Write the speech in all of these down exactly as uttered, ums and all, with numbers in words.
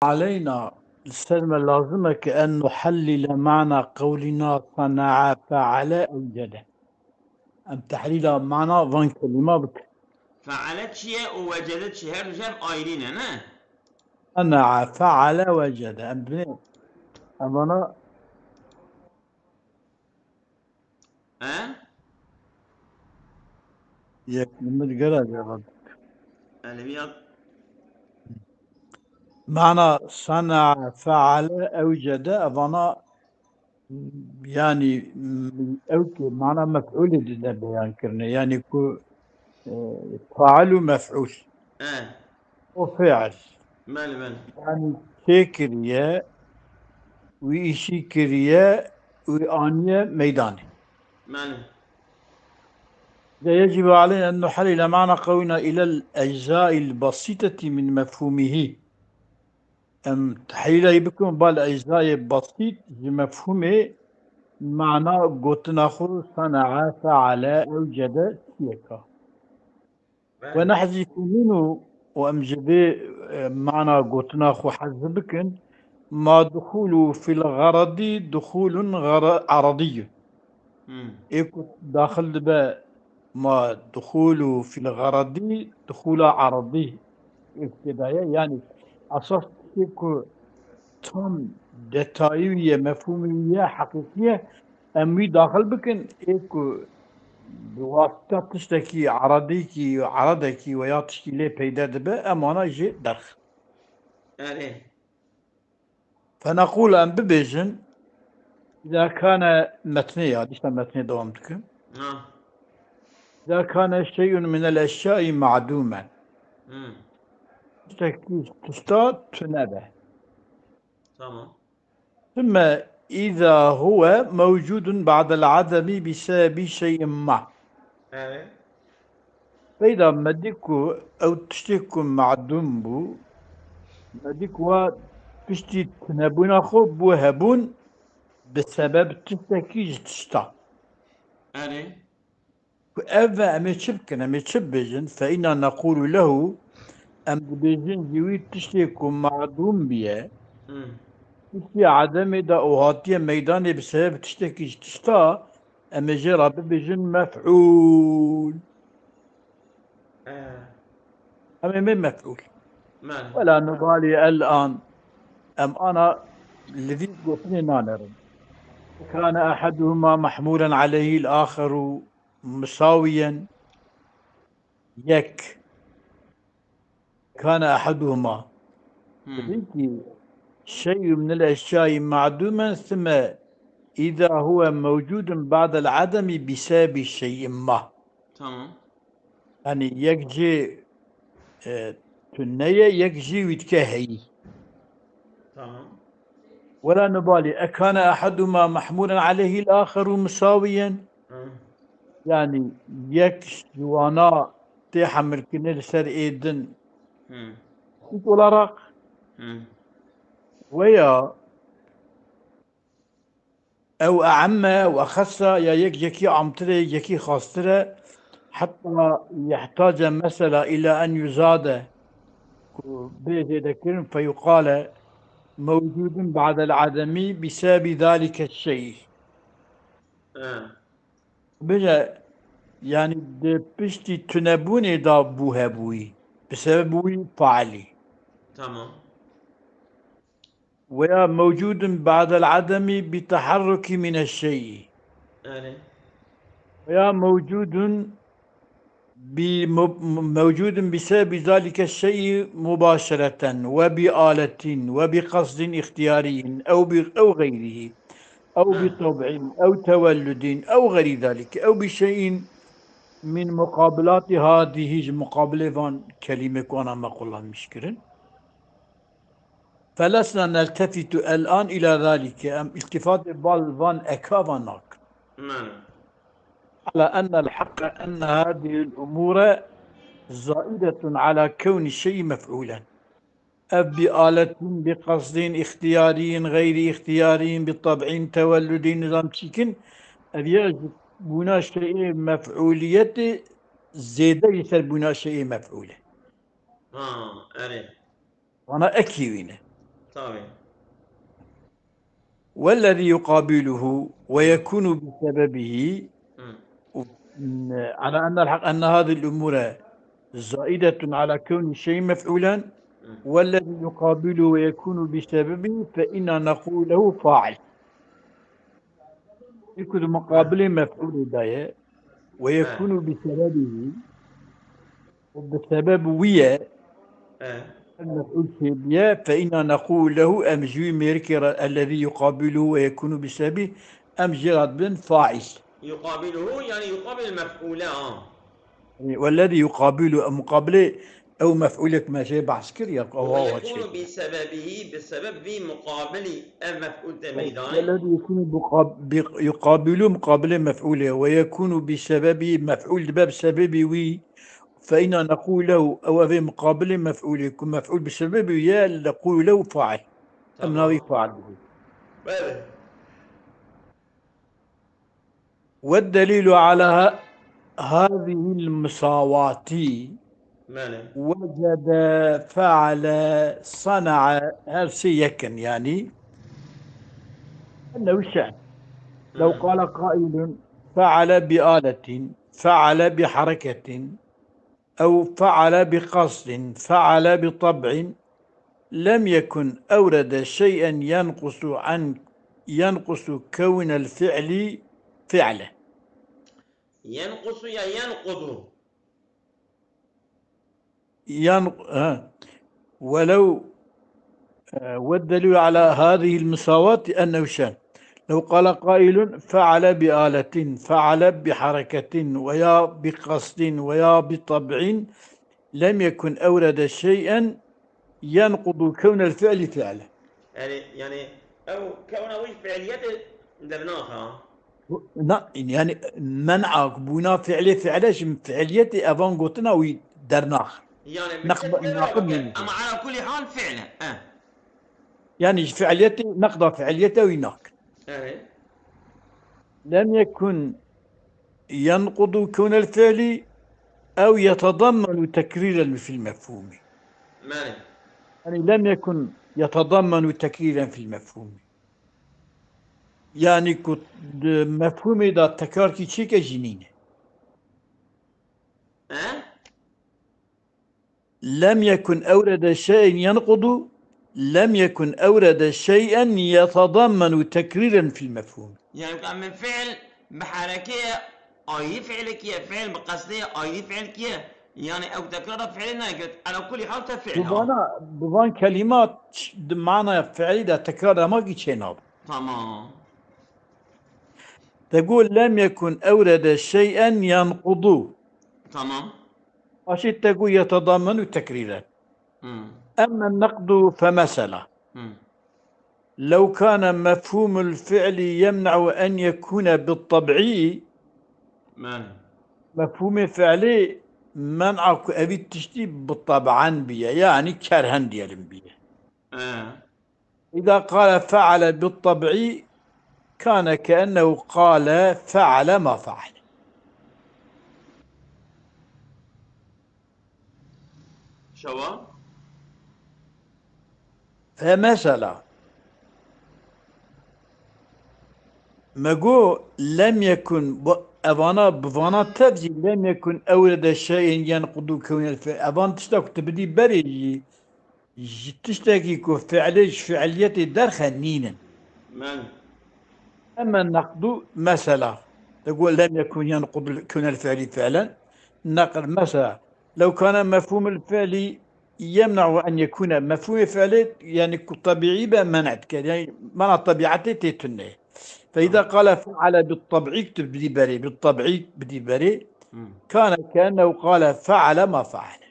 aleyna, li ser me lazim e ke en nuhellile mana qewlina sana'a fe'ale ewcede. Em tehlîla mana van kelîma bikin. Fe'ale çi ye û wecede çi? Her du jî ev ayrî ne, ne? Sana'a fe'ale wecede. Em binê, em vana He? Yek min gera cevap. Elimiya. Mana sana'a fe'ale ewcede, evana, yani, ew ki mana mef'ulê dide beyan kirine. Yani ku, e, fail û mef'ul. He. O fiil. Belê, belê. Yani çêkiriye, wî îşî kiriye, wî aniye meydanê. Belê. De yecibu aleyna en nuhellile mana qewlina ilel ecza'il basiteti min mefhumihi. Em tehlîlê bikin, bal eczayê basît ji mefhûmê mana gotina xwe sana'a, fe'ale, ewcede çiyeka. Ve nehzifu minhu, û em ji vê, e, mana gotina xwe hezf bikin, ma duxulu fil xeradi duxulun xera-, aradiyun. Hmm. Ê ku daxil dibe ma duxulu fil xeradi duxula aradî ê tê de ye. Yani esas tiştê ku tam detayî wî ye, mefhûmî wî ye, heqîqî ye, em wî daxil bikin, ê ku bi wasita tiştekî eradîkî, eradekî veya tiştî lê peyde dibe, em wana jê derxin. Erê. Feneqûl, em bibêjin, îza kane metnê ya, dîsa metnê dewam dikim. Ha. Îza kane şey'un minel eşyai ma'dûmen. Hmm. Tiştekî tişta tune be. Tamam. Sümme iza huve mewcudun ba'del ademi bi sebebi şey'in ma. Evet. Peyda me dî ku ew tiştê ku madûm bû, me dî ku wa piştî tunebûna xwe bû hebûn bi sebeb tiştekî ji tişta. Erê. Ku ev ve em ê çi bikin, em ê çi bibêjin? Fe inna neqûlu lehu, em dibêjin ji wî tiştê ku madûm biye, Hmm. tiştê edemê de û hatiye meydanê bi sebeb tiştekî ji tişta, em ê jê re bibêjin mef'ûl. He. Em ê mê mef'ûl. Belê. Wela nubalî el-an. Em ana li vî gotinê nanerin. Kane ehaduhuma mahmûlen aleyhî l-axeru musawiyen. Yek. Kane ehaduhuma. Hmm. Dibin ki şey'un minel eşyai ma'dûmen sümme iza huve mewcudun ba'del ademi bi sebebi şey'in ma. Tamam. Yani yek jê, e, tune ye, yek jî wî dike heyî. Tamam. Wela nubalî, ekane ehaduhuma mahmûlen aleyhî l-axeru musawiyen. Hı. Yani yek ji wana tê hemilkirinê li ser ê din. Hı. Eşît olarak. Hı. Veya ew e'emme ew exessa, ya yek yekî amtir e, yek yekî xastir e, heta yehtace mesela ila en yuzade, ku bê zêdekirin, feyuqale mewcudun ba'del ademî bi sebebi zalike şeyî. He. Bêje, yani di piştî tunebûnê de bû hebûyî, bi sebeb wî failî. Tamam. Veya mewcudun ba'del ademi bi teharruki mineşşey'i. Yani. Veya mewcudun bi mu-, mu-, mewcudun bi sebebi zalike şey'i mubaşereten ve bi aletin ve bi qasdin ihtiyariyin ev bi, ev gayrihi ev bi Hı. tab'in ev tevelludin ev gayri zalike ev bi şey'in min mukabilati hadihi, ji mukabilê van kelîmê ku ana me kullanmiş kirin. Felesna neltefitu el-an ila zalike. Em iltifatê bal van eka van nakin. Belê. Ala ennel haqqa enne hadihil umure zaidetun ala kewni şey'i mef'ulen. Ev bi aletin, bi qasdin, ihtiyariyin, gayri ihtiyariyin, bi tab'in, tevelludin, nizam çikin. Ev ya ji bûna şey'ê mef'uliyetê zêde ji ser bûna şey'ê mef'ulê. Ha, erê. Vana ekî wî ne. والذي يقابله ويكون بسببه، على أن الحق أن هذه الأمور زائدة على كون الشيء مفعولا، والذي يقابله ويكون بسببه فإنا نقول له فاعل. Yekun muqabilê mef'ulê daye. ويكون بسببه. û bi sebeb wî ye, mef'ul çêbiye, فإنا نقول له, em ji wî mêrikê re, الذي يقابله ويكون بسببه, em jê re dibin faîl. يقابله, yani يقابل المفعول, ha. والذي يقابله, muqabilê ew mef'ulek me jê behs kir, ya, ew ويكون çêbiye. بسببه, bi sebeb vî muqabilî ev mef'ul tê meydane. والذي يكون بقاب-، بق-، يقابله, muqabilê mef'ulê, ويكون بسببه, mef'ul dibe bi sebebî wî, فإنا نقول له, ew evê muqabilê mef'ulê, ku mef'ul bi sebebî ye, نقول له فاعل. Em navî fail dibin. Belê. والدليل على ه-، هذه المساواة Belê. وجد فعل صنع, her sê yek in, yani. أنه شأن. لو قال قائل: فعل بآلة، فعل بحركة، أو فعل بقصد، فعل بطبع، لم يكن أورد شيئا ينقص عن، ينقص كون الفعل فعلا. ينقص يا ينقض؟ ين-، ها. ولو، آه، والدليل على هذه المساواة أنه شأن. لو قال قائل: فعل بآلة، فعل بحركة، ويا بقصد، ويا بطبع، لم يكن أورد شيئا ينقض كون الفعل فعلا. Yani, yani, ew kewna wî fiiliyetê dernaxa. Na, yani, men'a bûna fiilê fiile ji fiiliyetê evan gotina wî dernax. Yani, Neq-, bi şekil naqib nîne. Ama ala kulli hal fiile. Eh. Yani, ji fiiliyetê, neqda fiiliyete wî nak. Evet. لم يكن ينقض كون الفعل أو يتضمن تكريرا في المفهوم. Belê. Yani, لم يكن يتضمن تكريرا في المفهوم. Yani, ku di mefhumê de tekrarkî çêke jî nîne. He? لم يكن أورد شيئا ينقض، لم يكن أورد شيئا يتضمن تكريرا في المفهوم. Yani, ka min fiil bi hereke ye, ayrî fiilek ye, fiil bi qesdê ye, ayrî fiilek ye. Yani, ew tekrara fiilê nayê, ala kulli hal te fiil, ha. Bi vana, bi van kelîmat di manaya fiilî de tekrar dema kî çênabe. Tamam. Te got, لم يكن أورد شيئا ينقض. Tamam. Paşê te got, يتضمن تكريرا. Hmm. أما النقد فمسألة. Hmm. لو كان مفهوم الفعل يمنع أن يكون بالطبع. Belê. Mefhumê fiilê men'a ku evî tiştî bi tab'an biye, yani kerhen diyelim biye. Eh. إذا قال فعل بالطبع كان كأنه قال فعل ما فعل. Şewa? Fe mesela. Me got, lem yekun, bu, evana, bi vana tev jî, lem yekun ewrede şey'in yenqudu kewnel fe-, evan tişta ku tu bidî berê jî, ji tiştekî ku fiilê ji fiiliyetê derxe nînin. Men. Eme neqdu mesela. Te got lem yekun yenqudu kewnel fiilî fiilen. Neqd mesela. Lew kana mefhumul fiilî yemne'u en yekune. Mefhumê fiilê, yani ku tabiî be, men'e dike. Yani mana tabiatê tê tune. Fe îza qale feale bit tabî, tu bidî berê, bit tabî bidî berê. Hmm. Kana keennehu qale feale ma feale.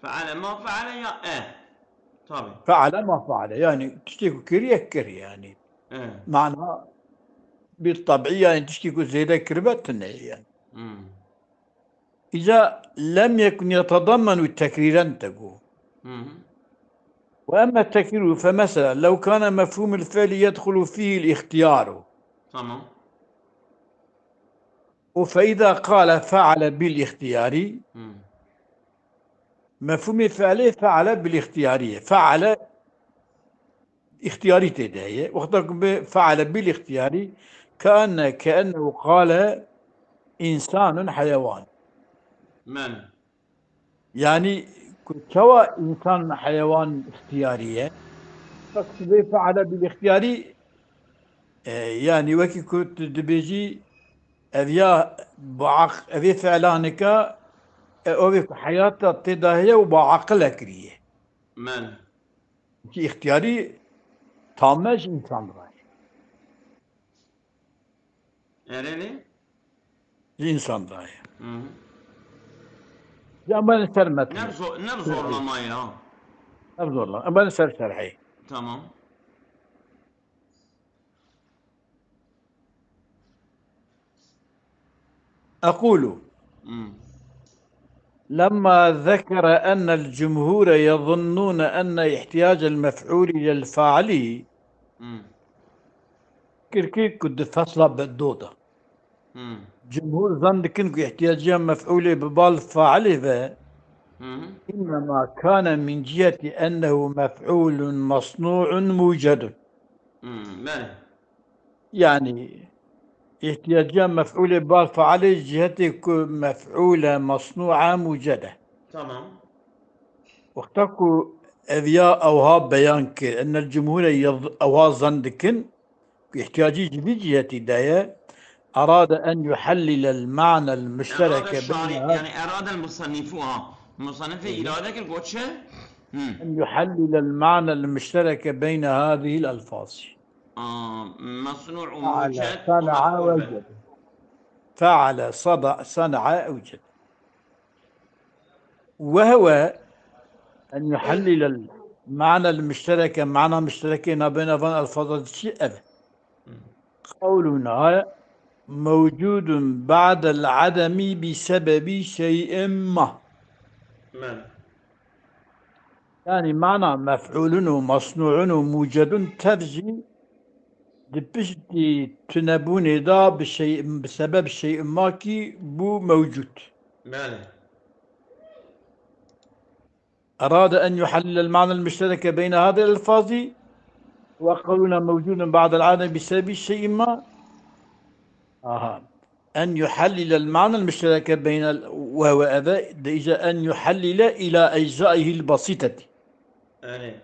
Feale ma feale ya e. Tabii. Feale ma feale. Yani tiştê ku kiriye, kir yani. E. Mana bir tabiî yani tiştê ku zêde kiribe tune yani. Hmm. Îca lem yekun yetadammenu tekrîren te got. Hı hı. Ve emme tekriru fe mesela lew kana mefhumul fiili yedhulu fihil ihtiyaru. Tamam. Û fe îza qale feale bil ihtiyari. Hı. Mefhumê fiilê feale bil ihtiyarî ye. Feale îxtiyarî tê de heye. Wexta ku bê feale bil îxtiyarî, keenne, keennehu qale însanun heyewan. Men. Yanî ku çawa însan heyewan îxtiyarî ye? Wexta ku bê feale bil îxtiyarî, e, yanî wekî ku tu dibêjî, ev ya bi aq-, ev ê feela nika, e, ew ê ku heyata tê de heye û bi aqil e kiriye. Men. Ki îxtiyarî tame ji însan re ye. Erê ne? Ji însan re ye. Hı hı. Ya ben ser metnê. Ne zor, ne zorlama ya. Ne zorlama. Ben ser şerhê. Tamam. أقول Hı. لما ذكر أن الجمهور يظنون أن احتياج المفعول إلى الفاعل Hı. kir kir ku di fesla beddo de. Hı. Cumhur zan dikin ku ihtiyaciya mef'ulê bi bal failê ve Hı hı. إنما كان من جهة أنه مفعول مصنوع موجد. Hı. Belê. Yani ihtiyaciya mef'ulê bi bal failê cihetê ku mef'ule masnû'a mucede. Tamam. Wexta ku ev ya ewha beyan kir, ennel cumhure yaz-, ewha zan dikin, ku ihtiyacî ji vî cihetî de ye, erade en yuhellilel ma'nel Erade muştereke şari, beyne yani erade musannifu ha. Musannifê irade kir got çi? Hı. en yuhellilel ma'nel muştereke beyne hazihil elfaz. Aa, masnu' û Fe'ale, muced û sana'a, mef'ul be. vecede. Fe'ale, sada-, sana'a, evcede. Ve huve en yuhellilel ma'nel muştereke, mana muşterekê nabeyna van elfaza çi ev? Qewluna mewcudun ba'del ademi bi sebebi şey'in ma. Men. Yani mana mef'ulun û masnu'un û mucedun tev jî di piştî tunebûnê de bi şey, bi sebeb şey'in ma kî bû mewcud. Belê. Erade en yuhellilel ma'nel muştereke beyne hadil elfazi ve qewluna mewcudun ba'del ademi bi sebebi şey'in ma. Aha. En yuhellilel ma'nel muştereke beynel ve ve eve de ica en yuhellile ila eczaihil basiteti. Yani.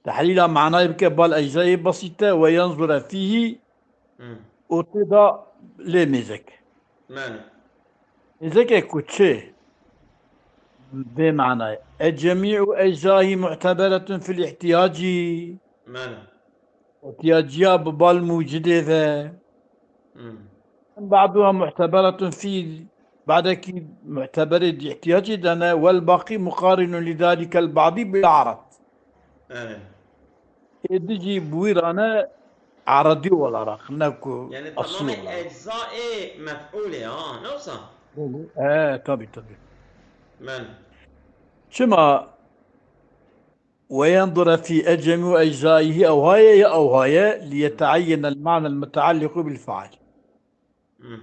Tehlîla manayê bike bal eczaî besîte ve yenzure fîhî Hı. û tê de lê mêzek. Men. Mêzeke ku çi? Vê manayê. E cemî'u eczaî mu'teberetun fil ihtiyacî. Men. İhtiyaciya bi bal mucidê ve. Hı. Ba'duha mu'teberetun fî, ba'dekî mu'teberê di ihtiyacê de ne, wel baqî muqarinun li dalikel ba'dî bil arad. Yani. Ê di jî bi wî re ne aradî olarak, ne ku Yani asıl tamamı olarak. Eczaê mef'ulê ha, ne olsa? Belê. He, tabii, tabii. Men. Çima? Ve yendure fî ecemi û eczaîhî ewhaye ya ewhaye li yeteeyyenel ma'nel mutealliqu bil fail. Hı.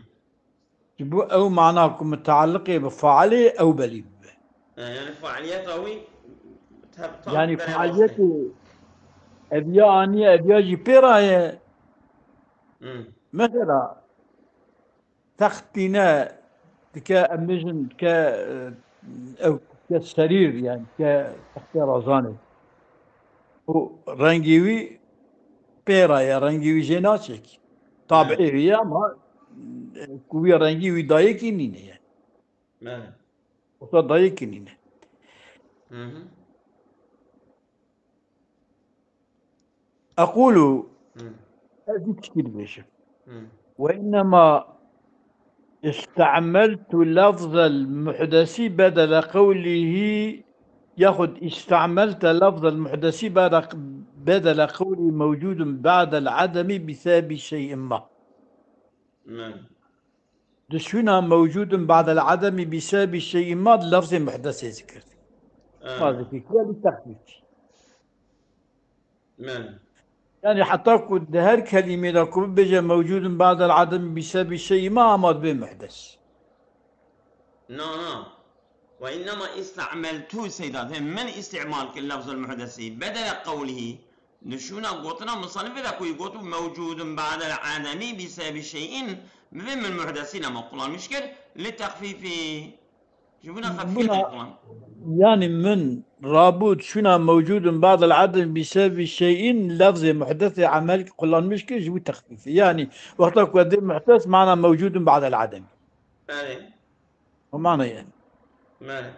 Ji bo ew mana ku mutaalliqê bi failê ew belî bibe. E, yani faaliyeta wî tab- tam Yani berê faaliyetê ev ya aniye, ev ya jî pê re ye. Hı. Mesela text tîne dike, em bêjin dike, e, ew dike serîr, yani dike textê razanê. Û rengê wî pê re ye, rengê wî jê naçe kî. Tabiê wî ye ama, e, ku wî rengî wî dayê kî nîne ye. Men. Wisa dayê kî nîne. Hı hı. Ekulu, Hı. ez vî tiştî dibêjim. Hı. Ve innema iste'meltu lafzel muhdesi bedele qewlihi, yaxud iste'melte lafzel muhdesi bede-, bedele qewli mewcudun ba'del ademi bi sebebi şey'in ma. Men. Di şûna mewcudun ba'del ademi bi sebebi şey'in ma di lafzê muhdesê zikir. Ha. Ma zikir kiriye li texfîf. Men. Yani heta ku di her kelimê de ku bibêje mewcudun ba'del ademi bi sebebi şey'in ma, ama dibê muhdes. Na, na. Ve innema iste'meltu seyda. Te min isti'mal kir lafzul muhdesi. Bedele qewlihi. Li şûna gotina musanifê de ku yî got mewcûdun ba'del ademî bi sebebi şey'in, bi vê min muhdesî lema kullanmiş kir, li texfîfî. Ji bo xefîfiyê Buna, kullan. Yani min rabût şûna mewcûdun ba'del ademî bi sebebi şey'in lafzê muhdesê emel kullanmiş kir ji bo texfîfî. Yani wexta ku dê muhdes mana mewcûdun ba'del ademî. Belê. O mana yani. Belê.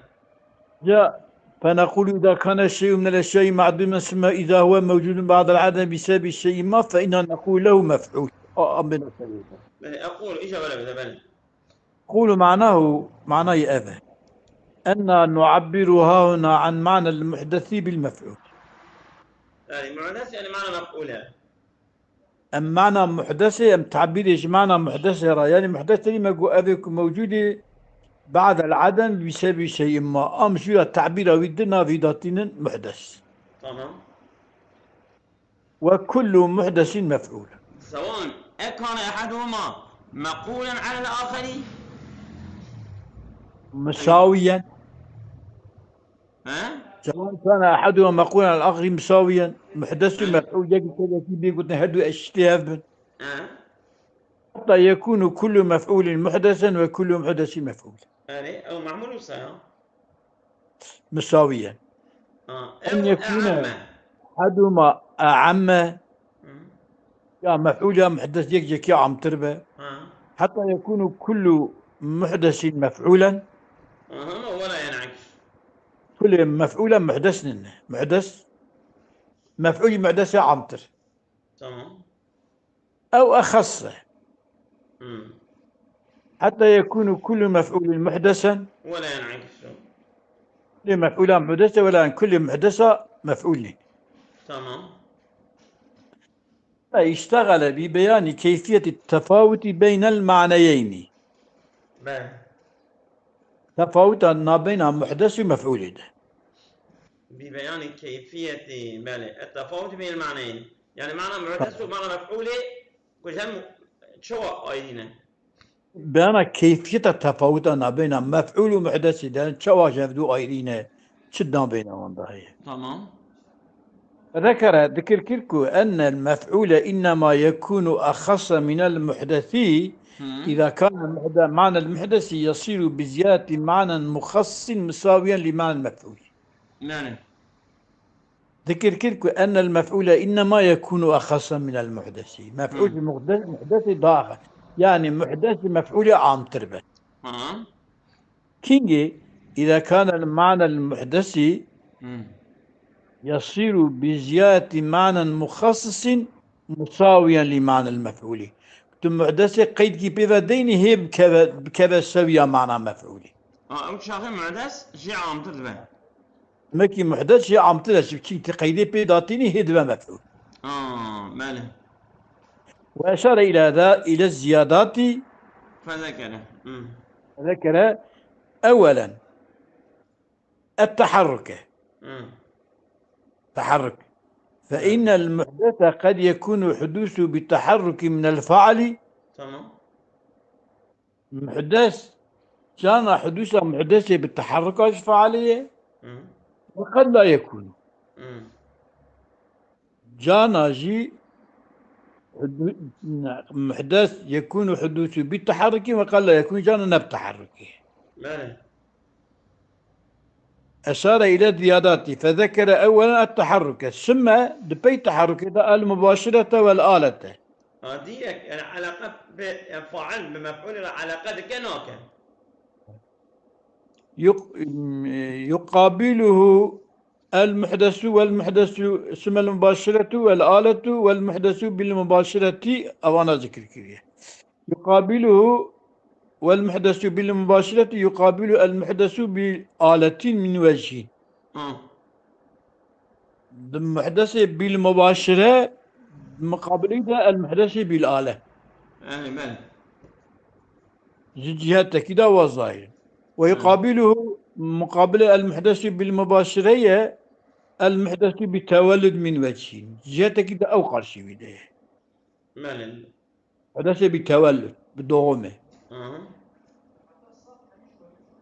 Ya فنقول إذا كان الشيء من الأشياء معدوما ثم إذا هو موجود بعد العدم بسبب شيء ما فإننا نقول له مفعول. Aa, amena seviyede. Belê, ekûl, îca belê bide, belê. قول معناه, manayê ev e. أن نعبر هاهنا عن معنى المحدث بالمفعول. Yani, muhdes yani mana mef'ûl e. Em mana muhdesê, em tabîrê ji mana muhdesê re. Yani muhdes tenî me got ev ê ku mewcûd e ba'del adem bi sebebi şey'in ma. Em jû ya tabîra wî di navî datînin muhdes. Tamam. Ve kullu muhdesin mef'ûl. سواء أكان أحدهما مقولا على الآخر. Misawiyen. He? سواء كان أحدهما مقولا على الآخر مساويا. Muhdes û He. mef'ûl yek tevekî bê gotin her du eşitî hev bin. He. حتى يكون كل مفعول محدثا وكل محدث مفعولا. Erê, ew memûl wisa ya? مساويا. Ha, أن ew يكون e'amme. أحدهما أعم. Hı. Ya mef'ûl ya muhdes yek cekî amtir be. Ha. حتى يكون كل محدث مفعولا. Aha, ama wela yen'ekis. Kulê mef'ûla muhdes nîne. Muhdes, mef'ûlî muhdes e amtir. Tamam. Ew exas e. Hmm. حتى يكون كل مفعول محدثا. Wela yen'ekis. Kulê mef'ûla muhdes e, wela kulê muhdesa mef'ûl nîn. Tamam. اشتغل ببيان كيفية التفاوت بين المعنيين. Belê. Tefawuta nabeyna muhdes û mef'ûlê de. Bi beyanî keyfiyetî, belê. Et tefawut beyne maneyin. Yani mana muhdes û mana mef'ûlê ku ji hem çawa ayrî ne? Beyana keyfiyeta tefawuta nabeyna mef'ûl û muhdesî de çawa ji hevdû ayrî ne? Çi nabeyna wan de heye? Tamam. ذكر, dikir kir ku أن المفعول إنما يكون أخص من المحدث Hı. إذا كان المحد-, معنى المحدث يصير بزيادة معنى مخصص مساويا لمعنى المفعول. Yani. Dikir kir ku أن المفعول إنما يكون أخص من المحدث. Mef'ûl Hı. bi muhde-, muhdesî daha. Yani muhdes bi mef'ûlê amtir be. Hı. Kingê, إذا كان المعنى المحدث Hmm. يصير بزيادة معنى مخصص مساويا لمعنى المفعول. Tu muhdesê qeydkî pê ve deynî hê bikeve, bikeve sewiya mana mef'ûlî. Ha, ew çaxê muhdes jê amtir dibe. Demekî muhdes jê amtir e, çimkî tu qeydê pê datînî hê dibe mef'ûl. Ha, belê. وأشار إلى ذا، إلى الزيادات. فذكر. Hmm. فذكر أولا التحرك. Hmm. تحرك. فإن المحدث قد يكون حدوث بتحرك من الفاعل. Tamam. Muhdes, cana hudusa muhdesê bi teherruka ji fealê ye. Hı. Ve qed la yekûnû. Hı. Cana jî hudu-, muhdes yekûnû hudusû bi teherrukî ve qed la yekûnû cana ne bi teherrukî. Belê. Eşare ile ziyadati, fezekere ewwelen et teherruke. Sümme, di pey teherrukê de el mubaşirete vel alete. Ha, dîrek, yani, eleqe bi, yani, fail bi mef'ulê re eleqe dike, nake. Yuk-, yuqabiluhu el muhdesu vel muhdesu, sümme el mubaşiretu vel aletu vel muhdesu bil mubaşireti, evana zikir kiriye. Yuqabiluhu vel muhdesu bil mubaşireti yuqabilu el muhdesu bil aletin min vechin. Hı. Di muhdesê bil mubaşire muqabilî de el muhdesê bil ale. Yani, belê. Ji cihetekî de wa zahir. Ve Hı. yuqabiluhu, muqabile el muhdesî bil mubaşire ye, el muhdesî bi tewellud min vechin. Cihetekî de ew qarşî wî de ye. Belê. Muhdesê bi tewellud, bi doğumê. Hı hı.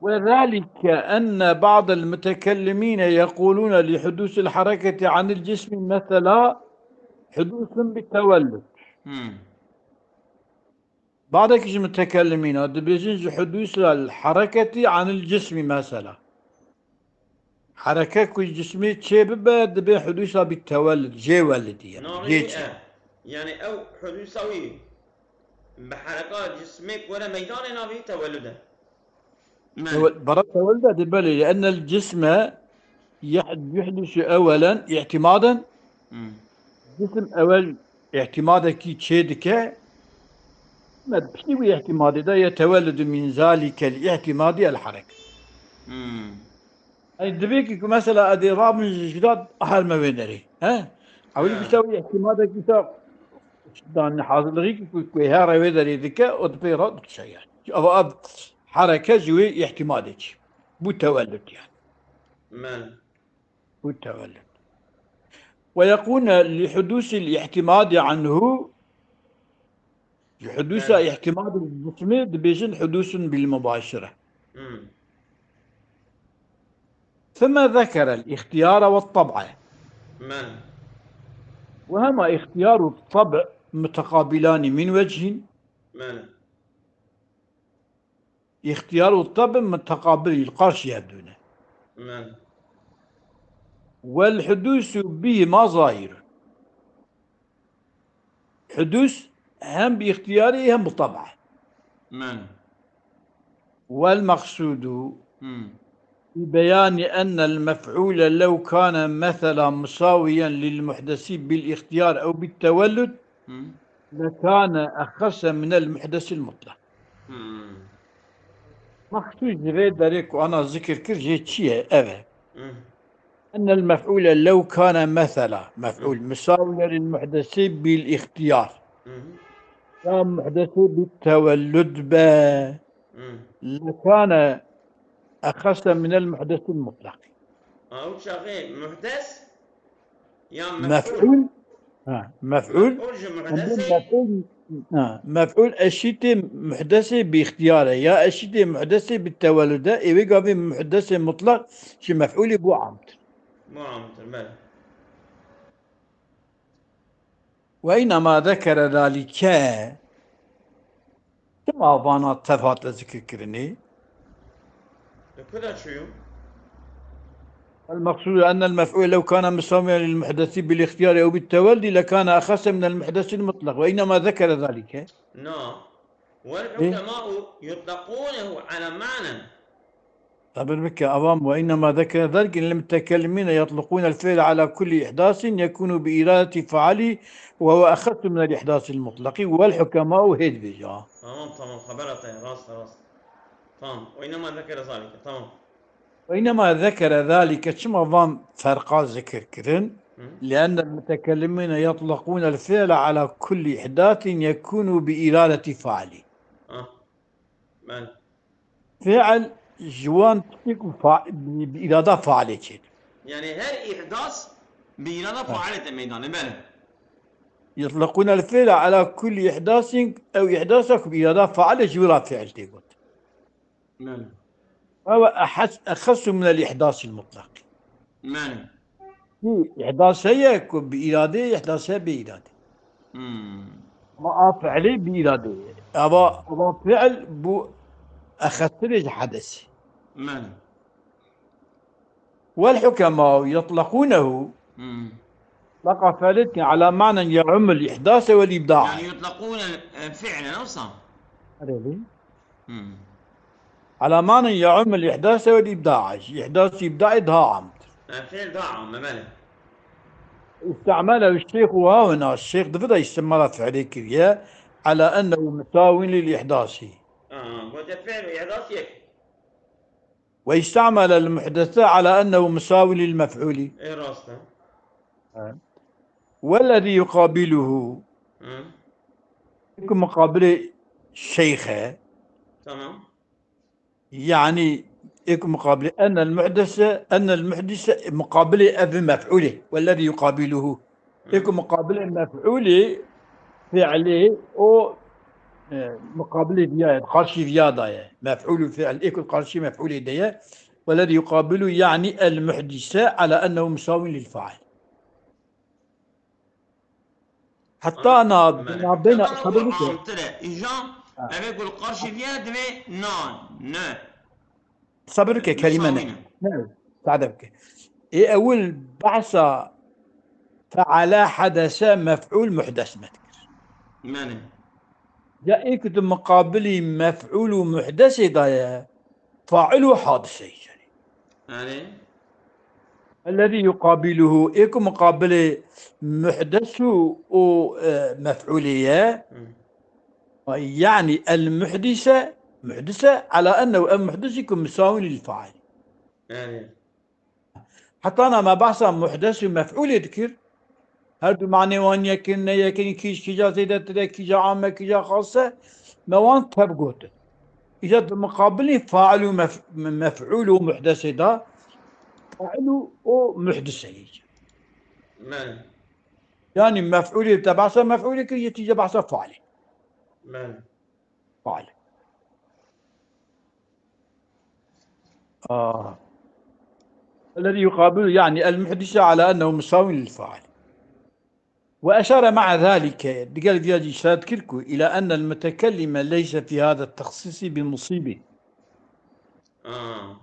وذلك أن بعض المتكلمين يقولون لحدوث الحركة عن الجسم مثلا حدوث بالتولد. Hmm. Badekî ji mutekellimîna dibêjin ji hudûsa l-hereketî anil cismî mesela. Hereke ku ji cismê çê bibe, dibe hudûsa bi tewellid, jê welidî ye, Navê jê wî çê. e. Yani ew hudûsa wî bi hereka cismê ku were meydanê navê wî tewellud e. Mel. Ewe-, bara tewellid de belê, لأن الجسم يح-، يحدث أولا اعتمادا. Hmm. Cisim ewel îtimadekî çê dike, me piştî wî îtimadê de يتولد من ذلك الاعتماد الحركة. Hmm. Ey, divê ki, ku mesela edê rabin ji, ji dat her me wê derê. He? Ewilî Ha. bîsa wî îtimadek bîsa dan hazırlığî ki, ku, ku her wê derê dike, o dipê ra dikişe yani. Ama ev hereke ji wê îtimadê çi. Bu tewellud yani. Mel. Bu tewellud. ويقولون لحدوث الاعتماد عنه. Ji hudûsa Evet. îtimadê cismê dibêjin hudûsun bil mubaşire. Hmm. ثم ذكر الاختيار والطبع. Mel. وهما اختيار الطبع متقابلان من وجه. Mel. اختيار الطبع متقابل, li qarşî hev dû ne. Mel. والحدوث بهما ظاهر. Hudûs hem bi îxtiyarê hem bi tab'e. Mel. والمقصود Hmm. في بيان أن المفعول لو كان مثلا مساويا للمحدث بالاختيار أو بالتولد Hmm. لكان أخس من المحدث المطلق. Hmm. Mexsûs ji vê derê ku ana zikir kir jê çi ye? Ev e. Hmm. أن المفعول لو كان مثلا مفعول مساويا للمحدث بالاختيار. Hmm. Ya muhdesê bi tewellud be. Hmm. لكان أخس من المحدث المطلق. Ew çaxê muhdes ya mef'ul. Mef'ul. Ha, mef'ul. Mef'ul ji Em muhdesê. Mef'ul, ha, mef'ul eşîtê muhdesê bi îxtiyar e. Ya eşîtê muhdesê bi tewellud e. Ê wê gavê muhdesê mutlaq ji mef'ulê bû amtir. Bû amtir, belê. وإنما ذكر ذلك. Çima vana tev hate zikirkirinê? Li ku de çûyû? المقصود أن المفعول لو كان مساويا للمحدث بالاختيار أو بالتولد لكان أخس من المحدث المطلق، وإنما ذكر ذلك. Na. والحكماء يطلقونه على معنى. Sabir bike, avam, وإنما ذكر ذلك للمتكلمين يطلقون الفعل على كل إحداث يكون بإرادة فاعله وهو أخس من الإحداث المطلق والحكماء هيد بيجا. Tamam, tamam, xebera te, rast, rast. Tamam, وإنما ذكر ذلك, tamam. وإنما ذكر ذلك, çima van ferqa zikir kirin? Hı. لأن المتكلمين يطلقون الفعل على كل إحداث يكون بإرادة فاعله. Ah. Belê. Fiil ji wan tiştê ku fa-, bi, bi îrada failê çêdibî. Yani her îhdas bi îrada Ha. failê te meydanê, belê. يطلقون الفعل على كل إحداث, ew îhdasa ku bi îrada failê ji wî re fiil tê got. Belê. Ew أحس, أخس من الإحداث المطلق. Belê. Îhdas heye ku bi îradê, îhdas heye bê îradê. Hmm. Ama a fiilê bi îradê ye. Ava, ava fiil bu exestirê ji hedesê. Belê. والحكماء يطلقونه. Hmm. لقى فعلتني على معنى يعم الإحداث والإبداع. Yani يطلقون, e, fi'len, wisa? Erê. Hmm. على معنى يعم الإحداث والإبداع. Îhdas û îbdaê daha amtir. E, fiil daha am e, belê. استعمله الشيخ هاهنا. Şêx di vê de îstimala fiilê kiriye. على أنه مساو للإحداث. Ha, gote fiil û îhdas yek. واستعمل المحدث على أنه مساو للمفعول. E, rast e. Ha. والذي يقابله. Hı. Ê ku muqabilê şeyx e. Tamam. Yani, ê ku muqabilê, أن المحدث, أن المحدث muqabilê ev mef'ulê. والذي يقابله. Ê ku muqabilê mef'ulê, fiilê, o, e, muqabilê viya ye, qarşî viya da ye. Mef'ul û fiil, ê ku qarşî mef'ulê de ye. والذي يقابله يعني المحدث على أنه مساو للفاعل. Heta na, na beyna, sabir bike. Amtir e. Îja, ha, eve ku li qarşî vî ye divê na, ne. Sabir bike, kelîme ne. Musawî ne. Ne, sade bike. Ê ewil behsa feala, hedese, mef'ûl, muhdes me dikir. Mene. Ya ê ku di miqabilî mef'ûl û muhdesê de ye, fail û hadise ye. Erê. Ellezî yuqabiluhu, ê ku miqabilê muhdes û, û, e, mef'ûlê ye. Hı. Yani el muhdise, muhdise, ala ennehu, ev muhdisî ku misawin lil fail. Yani. Heta na me behsa muhdes û mef'ûlê dikir. Her du manê wan yek in, ne yek in, kîj, kîja zêdetir e, kîja am e, kîja xas e. Me wan tev gotin. Îja di miqabilî fail û mef-, mef'ûl û muhdesê de, fail û o muhdise ye. Me. Yani mef'ûlê te behsa mef'ûlê kir, yê tîje behsa failê. Me. Fail. آه. الذي يقابل، يعني، المحدث على أنه مساو للفاعل. وأشار مع ذلك، digel vîya jî îşaret kir ku، إلى أن المتكلم ليس في هذا التخصيص بمصيب. Ah.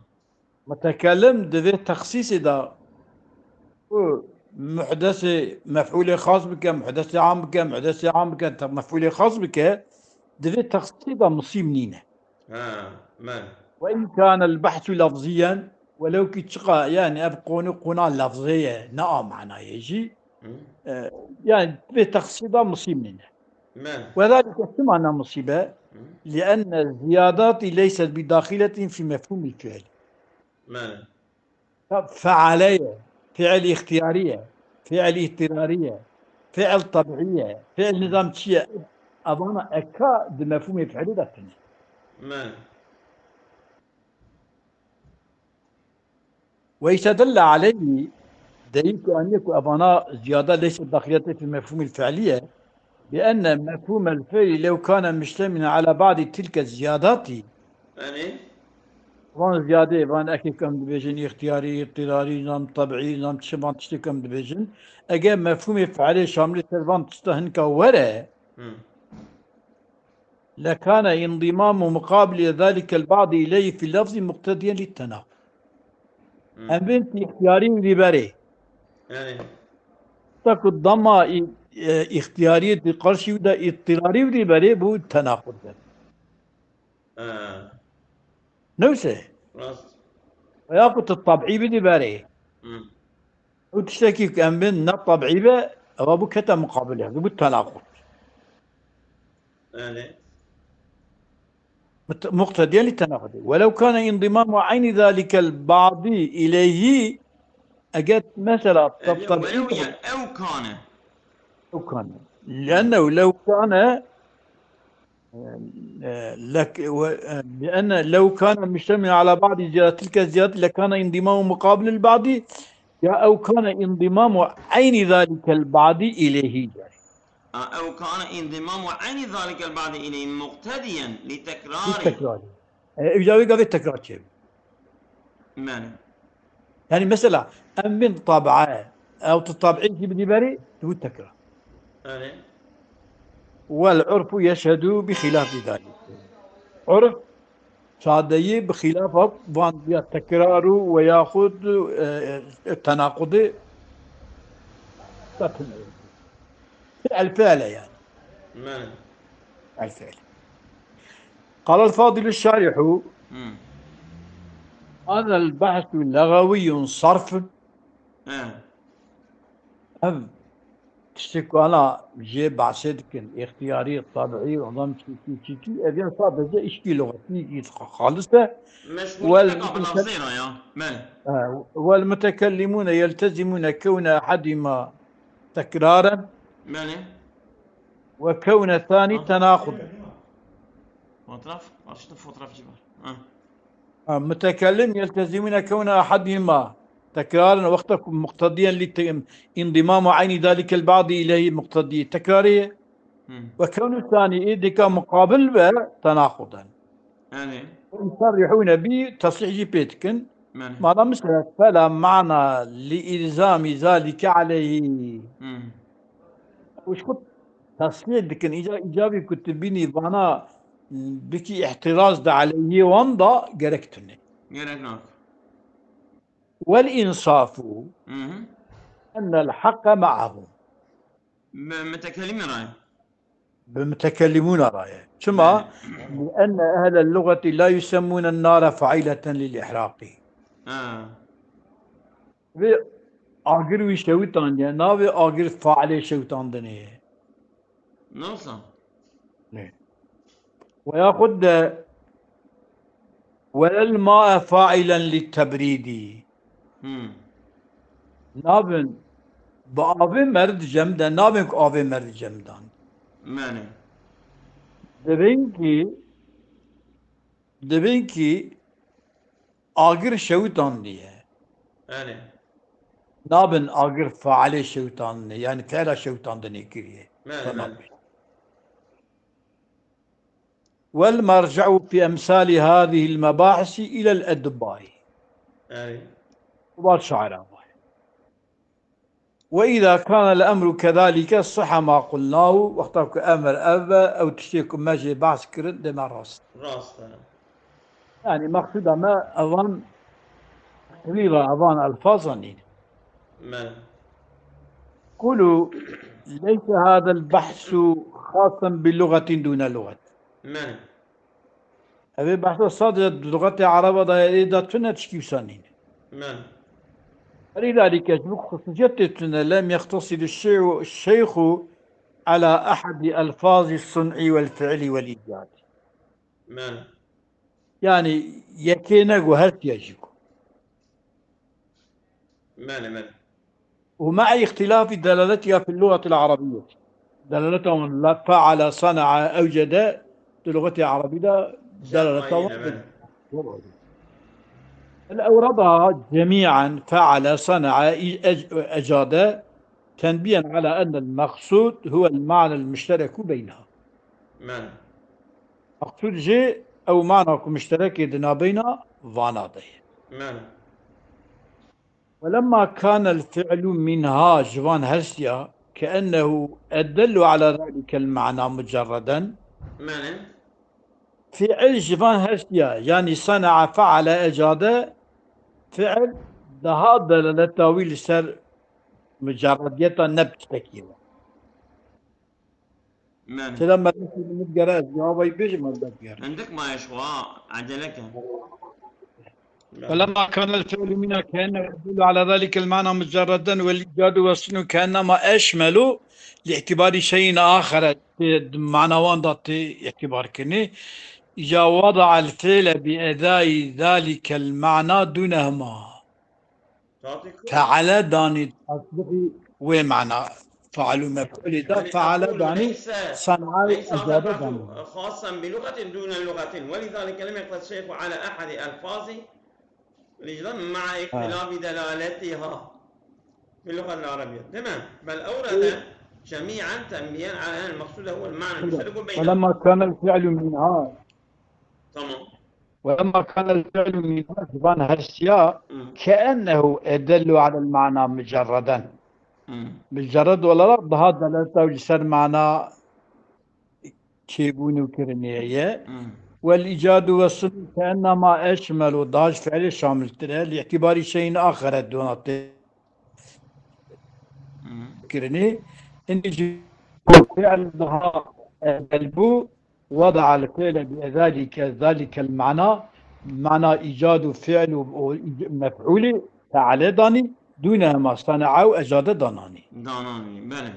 Mutekelim di vê texsîsê de ku muhdesê mef'ûlê xas bike, muhdesê am bike, muhdesê am bike, te-, mef'ûlê xas bike, di vê texsîsê de musîb nîne. Ha, me. Ve in kâne el-behsu lafziyen, welew kî çiqa, yani ev qonû qona lafzê ye, ne a manayê jî. Hı. E, yani vê texsîsê de musîb nîne. Me. Ve zalike çima ne musîbe? Hı. Li enne ziyadati leyset bi daxiletin fi mefhumil fiil. Me. Feale ye, fiil îxtiyarî ye, fiil îttirarî ye, fiil tebîî ye, fiil nizam çi ye? Evana eka di mefhûmê fiilî de tune. Me. ويستدل عليه، delîl ku aniye ku evana ziyada leyse daxiliyete fi mefhûmil fiilî ye, bi enne mefhûmel fiilî lew kane muştemilen ala ba'dî tilke ziyadati. Yanî? Van ziyadê, van ekê ku em dibêjin îxtiyarî, îttirarî, zam tebîî, zam çi van tiştê ku em dibêjin. Eger mefhûmê fiilê şamilê ser van tişta hinka were, Hı. لكان انضمام مقابل ذلك البعض إليه في اللفظ مقتضيا للتناقض. Hmm. Em bên îxtiyarî wî berê. Yani. Ta ku dema î-, e, îxtiyarî di qarşî wî de îttirarî wî berê, bu tenaqud e. Ha. Newse. Rast. Veya ku tu tabî bidî berê. Hmm. Ew tiştekî ku em bên ne tabî be, ewa bu kete muqabilê, bu tenaqud. Yani. Mut-, muqtediyen li tenaqudê. Welew kâne indimâmu eyni zâlikel ba'dî ileyhi, eger mesela, e, tab-, tab-, welew ya, ew kâne. Ew kâne. Liennehu lew kâne, e, e, lek-, we-, e, lienne lew kâne muştemilen ala ba'dî ziyade, tilke ziyade lekâne indimâmu muqabilil ba'dî, ya ew kâne indimâmu eyni zâlikel ba'dî ileyhi. A, ew kane indimam û eynî zalikel ba'de ileyhi muqtediyen li tekrarî. Li tekrarî. E, ew ya wê gavê tekrar çêbû. Mene. Yani mesela, em bin tabi'e, ew tu tabi'î jî bidî berî, tu bû tekrar. Mene. Wel urfu yeşhedû bi xilafî zalik. Urf Sadeyî bi xîlafa van ya tekrar û ve yaxud, e, e, tenaqudê, fi'l fi'l e yani. Mene. Fi'l fi'l. قال الفاضل الشارح، Hmm. هذا البحث لغوي صرف. He. Ev tiştê ku ana jê behsê dikin, îxtiyarî, tabiî, ondan çi, çi, çi, çi, ev ya sadece îşkî luxetî xalis e. Meşgûliyeteka bi lafzê re ya. Belê. E, والمتكلمون يلتزمون كون أحدهما تكرارا. Belê. وكون الثاني تناقضا. Fotoğraf, açtım fotoğrafçı var. Ha. Ha, mutekellim yeltezimune kewne ahadihima tekraren wexta ku muqtediyen li te-, indimamu eyni dalikel ba'di ileyhi muqtedî tekrarê ye. Hmm. Ve kewnu sani ê dika muqabil be tenaquden. Yani. Yusarrihune bi tesrîh jî pê dikin. Yani. Mana mesela fela mana li ilzami zalike aleyhi. Hmm. Û ji xwe Tesfîh dikin. Îca, îcabî ku tu bînî vana bikî îhtiraz de aleyhî wan da gerek tune. Gerek nak. Wel însafu Hı hı. ennel haqqe ma'ahum. Bi mutekellimî re ye. Bi mutekellimûna re ye. Çima? Belê. Li enne ehlel lugeti la yusemmûnen nare faîleten lil ihraqî. Ha. Vê agir wî şewitandiye, navê agir failê şewitandinê ye. Nasıl? Ne. Ve yaxud de welel ma'e fa'ilen li tebrîdî. Hmm. Nabin bi avê merd cem de, nabin ku avê merd cem dan. Mene. Dibin ki, dibin ki agir şewitandiye. Mene. Nabin agir failê şewitandinê, yani fiila şewitandinê kiriye. Mene, Tamam. mene. والمرجع في أمثال هذه المباحث إلى الأدباء. Erê. Kubar şaira var. وإذا كان الأمر كذلك صح ما قلناه, wexta ku emir ev be, ew tiştê ku me jê behs kirin, dê me rast. Rast e. Yani, mexsûda me evan, tevîra evan elfazan nîne. Mene. قولوا ليس هذا البحث خاصا بلغة دون لغة. Mene. Ev ê behsa sadece di luxetê ereba de ye, ê de tune tişkî wisa nîne. Mene. ولذلك ji bo xusûsiyetê tune, لم يقتصر الشيخ على أحد ألفاظ الصنع والفعل والإيجاد. Mene. Yani yekê nego her tiya jî ku. Mene, mene. ومع اختلاف دلالتها في اللغة العربية. Delaleta wan la فعل، صنع، أوجد di luxetê erebî de delaleta wan. Mene. الأوردها جميعا فعل، صنع، أج-، أجاد، تنبيها على أن المقصود هو المعنى المشترك بينها. Mene. Maqsûd jê ew mana ku muşterekê di nabeyna vana de ye. Mene. ولما كان الفعل منها, ji van hersiya, كأنه أدل على ذلك المعنى مجردا. Mene. Fiil ji van hersiya, yani صنع، فعل، أجاد, fiil daha delaleta wî li ser mucerrediyeta ne bi tiştekî ye. Mene. Selam, ben nasıl umut gere ez cevabı bêjim, ez dest gere. Hindik maye ji xwe, acele ke. Mene. ولما كان الفعل منها كأنه يدل على ذلك المعنى مجردا والإيجاد والصنع كأنما أشمل لاعتبار شيء آخر, tê di mana wan da tê îtibar kirinê. إذا وضع الفعل بأداء ذلك المعنى دونهما. Tatî ku? Feale danî tasdîqî wê mana. Feal û mef'ulî da Yani feale أقول danî ليس، sanayê ليس هذا ecade البحث danî. خاصا بلغة دون لغة، ولذلك لم يقتص الشيخ على أحد ألفاظ الإجرام مع Ha. اختلاف دلالتها في اللغة العربية. تمام. بل أورد جميعا تنبيها على أن المقصود هو المعنى المشترك بينهما. ولما كان الفعل منها Tamam. ولما كان الفعل من van hersiya Hı. كأنه يدل على المعنى مجردا. Hı. Mucerred olarak daha delaleta wî li ser mana çêbûn û kirinê ye. Hı. والإيجاد والصنع كأنما أشمل, daha ji fiilê şamiltir e. لاعتبار شيء آخر dona tê Hı. kirinê. Hindî jî fiil daha evel bû. وضع الفعل بذلك، ذلك المعنى، mana îcad û fiil û, û mef'ulî feale danî, dûne hema sana'a û ecade dananî. Dananî, belê.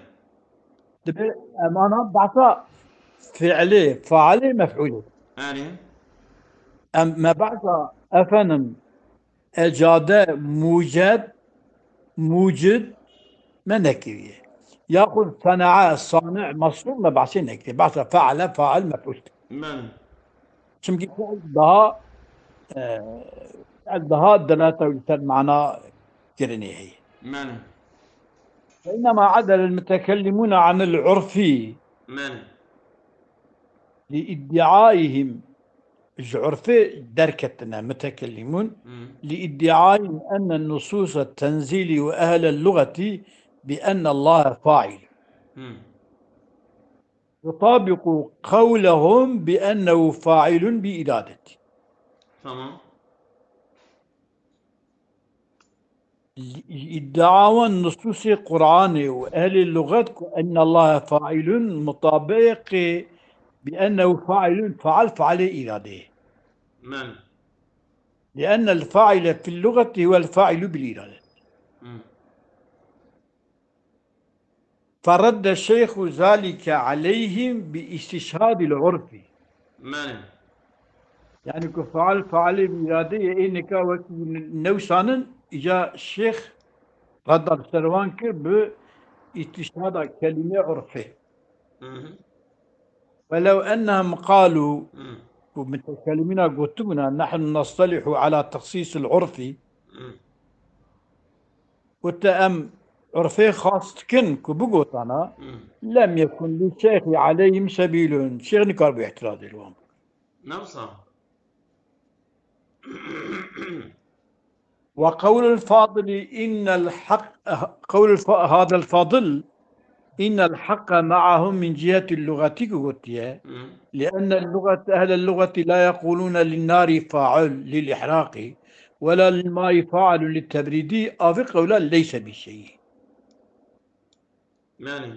Dibe em ana behsa fiilê, failê, mef'ulê. Erê. Em me behsa efendim ecade, muced, mucid me nekiriye. Yaxud senae, sani', masnû me behsê nekiriye. Behsa feale, fail, mef'ul. Belê. Çimkî fiil daha, e, fiil daha delata li ser mana kirinê heye. Belê. فإنما عدل المتكلمون عن العرف Belê. لادعائهم ji urfê derketine mutekellimûn, Hmm. لادعائهم أن النصوص تنزل أهل اللغة بأن الله فاعل. Hmm. يطابق قولهم بأنه فاعل بإرادته. Tamam. ادعاوان نصوص القرآن وأهل اللغة أن الله فاعل مطابق بأنه فاعل فعل فعل إرادة. Belê. لأن الفاعل في اللغة هو الفاعل بالإرادة. Hmm. فرد الشيخ ذلك عليهم باستشهاد العرف. Belê. Yani ku faal faali bi îradeyê ê nika wekî newsanin, îca şêx redda li ser wan kir bi îstîşhada kelîmê urfê. Mhm. Welew ennehum qalû, Hmm. ku mutekelimîna gotibûna, nehnu nestalihu ala texsîs il urfî, Hmm. gote em urfê xas dikin ku bigotana, Hmm. lem yekun li şeyxî aleyhim sebîlun. Şêx nikar bû îtirazê li wan. Ne wisa? وقول الفاضل إن الحق، قول الف-، هذا الفاضل إن الحق معهم من جهة اللغة gotiye. Hmm. لأن اللغة، أهل اللغة لا يقولون للنار فاعل للإحراق ولا للماء فاعل للتبريد. Avê qewla leyse bi şeyî. Belê.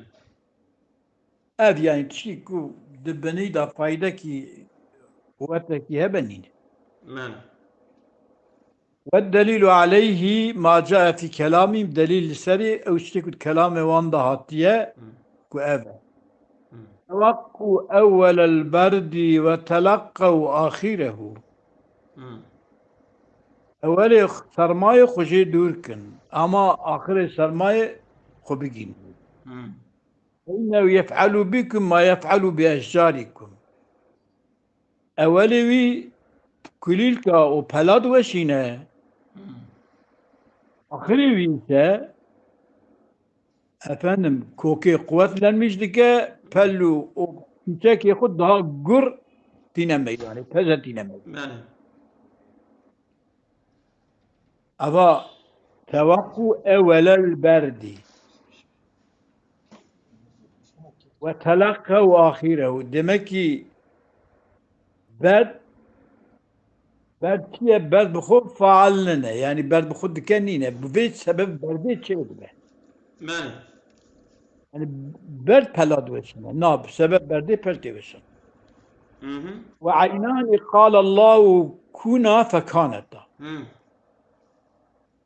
Ev yani tiştî ku di binî de faydekî, quwetekî hebe nîne. Belê. والدليل عليه ما جاء في كلامهم، delîl li serê ew tiştê ku di kelamê wan de hatiye, Hmm. ku ev e. Hmm. توقوا أول البرد وتلقوا آخره. Hmm. Ewelê sermayê xwe jê dûr kin, ama axirê sermayê xwe bigîn. Hmm. فإنه يفعل بكم ما يفعل بأشجاركم. Ewelê wî kulîlka û pela diweşîne. Hmm. Axirê wî ise, efendim, kokê quwetlenmiş dike, pel û, û çîçekê xwe daha gur tîne meydanê, teze tîne meydanê. Belê. Eva tewaqqu ewelel berdî. Ve telaqqa û axirehu. Demek ki berd, berd çi ye? Berd bi xwe faal nine. Yani berd bi xwe dike nîne. Bi vê sebeb berdê çê dibe. Belê. Yani berd pela diweşine. Na, bi sebeb berdê pel tê weşin. Mhm. Ve aynani qala Allahu kuna fekaneta. Hmm.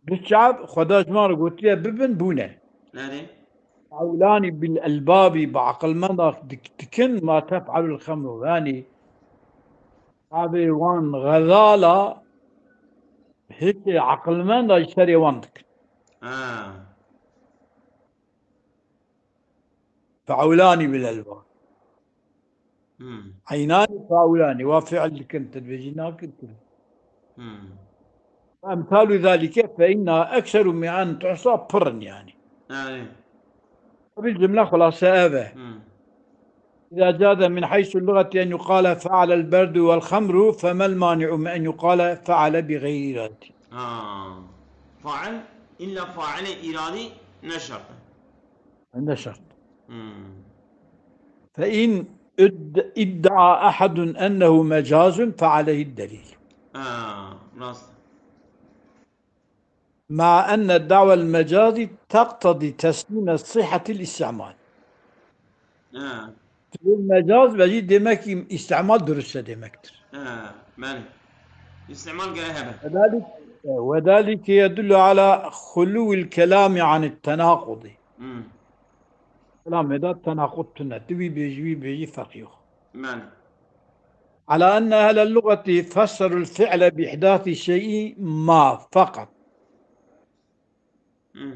Du çav Xweda ji wan re gotiye bibin, bûne. Belê. Ewlani bil elbabî, bi aqilmenda dik-, dikin ma tef'alul xemru. Yani avê wan xezala hişê aqilmenda ji serê wan dikin. Ha. Fe'ulani bil elbab. Hmm. Eynani fe'ulani. Wa fi'l dikin, te dibêjî nakin kirin. Hmm. Emsalu zalike fe inna ekseru min en tuhsa, pir in yani. Yani. Bil cümle xulase ev e. Hmm. İza caze min haysu lugati en yuqale fe'alel berdu vel xemru, femel mani'u min en yuqale fe'ale bi gayri iradi. Ha. Fail, illa faile iradi ne şart e. Ne şart. Hmm. Fe in id-, idda'a ahadun ennehu mecazun fe aleyhi delil. Ha, rast. Ma enne da'wel mecazi teqtadi teslime sihhatil istimal. Ha. Mecaz ve jî demek ki istimal dürüstse demektir. Ha, belê. İstimal gere hebe. Ve dalik, ve dalike yedullu ala huluvil kelami anit tenakudi. Hmm. Kelamê de tenakut tune. Tu wî bêjî, wî bêjî, ferq yok. Belê. Ala enne ehlel lugati fesserul fi'le bi ihdasi şey'i ma feqat. Hmm.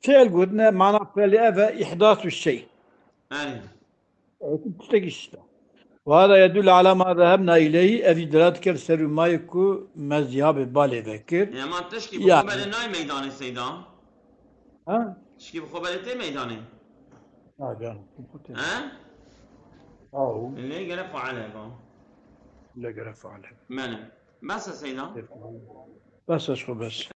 Fi'l gotine, mana fi'lê ev e, ihdasu şey. Belê. Evet, tiştekî işte. Ve hada yedullu ala ma zehebna ileyhi, ev jî delalet dike li ser û mayê ku me zihabê balê vekir. Ya, ma tişkî bi Ya. Xwe belê nayê meydanê Seyda. Ha? Tişkî bi Xwe belê tê meydanê. Ha, canım. He? Aw, Lê gere faal heba. le gere faale. Belê. Bes e Seyda. Bes ez xwe bes.